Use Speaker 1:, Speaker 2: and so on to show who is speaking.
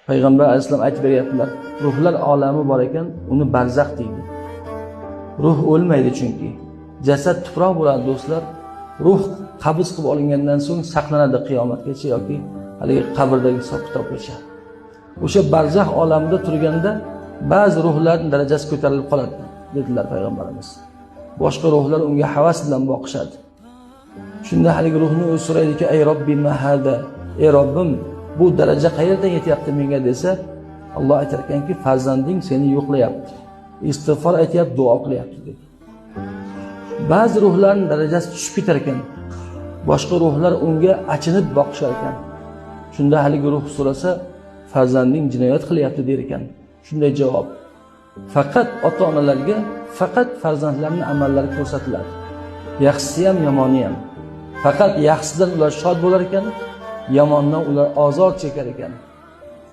Speaker 1: Payg'ambar alayhissalom aytib beryaptilar, ruhlar olami bor ekan, uni barzax deydi. Ruh o'lmaydi chunki. Jasad tuproq bo'ladi do'stlar. Ruh qabz qilib olingandan so'ng saqlanadi qiyomatgacha yoki haligi qabrdagi hisob kitobgacha. O'sha barzax olamida turganda ba'zi ruhlarning darajasi ko'tarilib qoladi, dedilar payg'ambarimiz. Boshqa ruhlar unga havas bilan boqishadi. Shunda haligi ruhni o'zi so'raydiki, "Ey Robbi, ma hada? Ey Robbim, bu daraja qayerdan yetyapti menga?" desa, Alloh aytar ekanki, farzanding seni yo'qlayapti. Istig'for aytyapti, duo qilyapti dedi. Ba'zi ruhlarning darajasi tushib ketar ekan. Boshqa ruhlar unga achinib boqishar ekan. Shunda haligi ruh so'rasa, farzanding jinoyat qilyapti der ekan. Shunday javob. Faqat ota-onalarga faqat farzandlarning amallari ko'rsatiladi. Yaxshisi ham, yomoni ham. Faqat yaxshisidan ular shod bo'lar ekan, yomondan ular ozor chekar ekan.